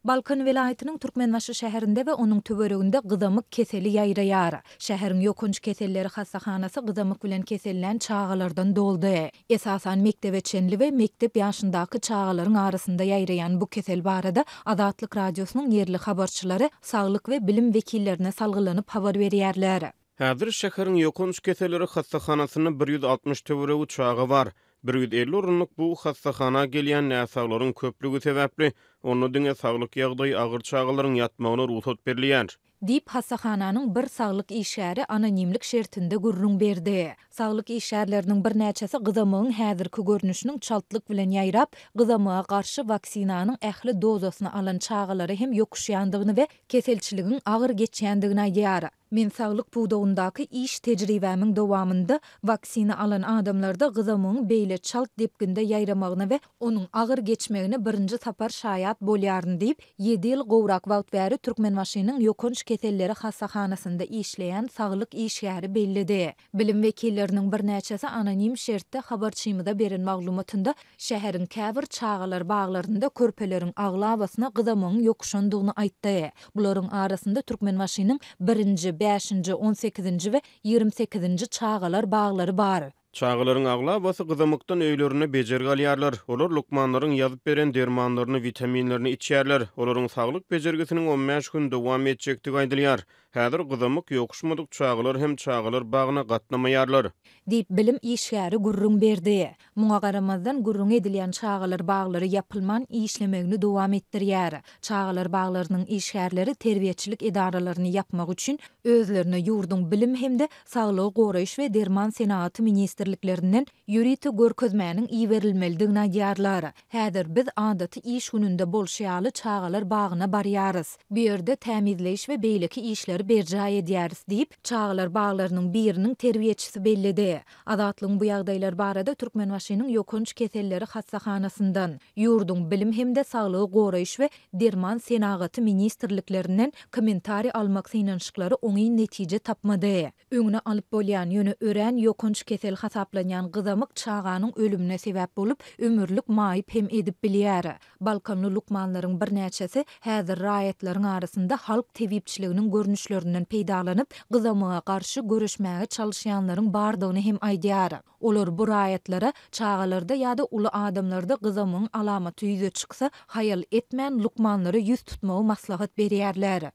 Balkan welaýatynyň Türkmenbaşy şäherinde we onuň töwereginde gyzamyk keseli ýaýraýar. Şäheriň ýokanç keselleri hassahanasy gyzamyk bilen kesellän çagalardan doldy. Esasan mekdebe çenli we mekdep ýaşyndaky çagalaryň arasynda ýaýraýan bu kesel barada Azatlyk Radiosynyň ýerli habarçylary saglyk we bilim wekillerine salgylanyp habar berýärler. Häzir şäheriň ýokanç keselleri hassahanasynda 160 töweregi çaga bar. 150 orunlyk bu hassahana gelýän näsaglaryň köplügi sebäpli, onda diňe saglyk ýagdaýy agyr çagalaryň ýatmagyna rugsat berilýär. Diýip, hassahananyň bir saglyk işgäri anonimlik şertinde gürrüň berdi. Saglyk işgärleriniň birnäçesi gyzamygyň häzirki görnüşiniň çaltlyk bilen ýaýrap, gyzamyga garşy waksinanyň ähli dozasyny alan çagalara hem ýokuşýandygyny we keselçiligiň agyr geçýändigini aýdýar. Men saglyk pudagyndaky iş tejribämiň dowamynda waksina alan adamlarda gyzamygyň beýle çalt depginde ýaýramagyna we onuň agyr geçmegine birinji sapar şaýat bolýaryn diýip, ýedi ýyl gowrak wagt bäri Türkmenbaşynyň ýokanç keselleri hassahanasynda işleýän saglyk işgäri belledi. Bilim wekilleriniň birnäçesi anonim şertde habarçymyza beren maglumatynda şäheriň käbir çagalar baglarynda körpeleriň aglabasyna gyzamygyň ýokuşandygyny aýtdy. Bularyň arasynda Türkmenbaşynyň birinji, bäşinji, on sekizinji we 28-nji çagalar baglary bar. Çagalaryň aglabasy gyzamykdan öýlerinde bejergi alýarlar. Olar lukmanlaryň ýazyp beren dermanlaryny, witaminlerini içýärler. Olaryň saglyk bejergisiniň on bäş gün dowam etjekdigi aýdylýar. Häzir gyzamyk ýokuşmadyk çagalar hem çagalar bagyna gatnamaýarlar. Diýip, bilim işgäri gürrüň berdi. Muňa garamazdan, gürrüňi edilýän çagalar baglary ýapylman, işlemegini dowam etdirýär. Çagalar baglarynyň işgärleri terbiýeçilik edaralaryny ýapmak üçin özlerine ýurduň Bilim hem-de Saglygy goraýyş we derman senagaty ministrliklerinden ýörite görkezmäniň iberilmelidigini aýdýarlar. Häzir biz adaty iş gününde bolşy ýaly çagalar bagyna barýarys. Bu ýerde tämizleýiş we beýleki işleri berjaý edýäris diýip, çagalar baglarynyň biriniň terbiýeçisi belledi. Azatlygyň bu ýagdaýlar barada Türkmenbaşynyň ýokanç keselleri hassahanasyndan, ýurduň Bilim hem-de Saglygy goraýyş we Derman senagaty ministrliklerinden kommentariý almak synanyşyklary oňyn netije tapmady. Öňüni alyp bolýan, ýöne örän ýokanç kesel hasaplanýan gyzamyk çaganyň ölümine sebäp bolup, ömürlik maýyp hem edip bilýär. Balkanly lukmanlaryň birnäçesi häzir raýatlaryň arasynda halk tebipçiliginiň görnüşlerinden peýdalanyp, gyzamyga garşy göreşmäge çalyşýanlaryň bardygyny hem aýdýar. Olar bu raýatlara çagalarda ýa-da uly adamlarda gyzamygyň alamaty ýüze çyksa, haýal etmän lukmanlara ýüz tutmagy maslahat berýärler.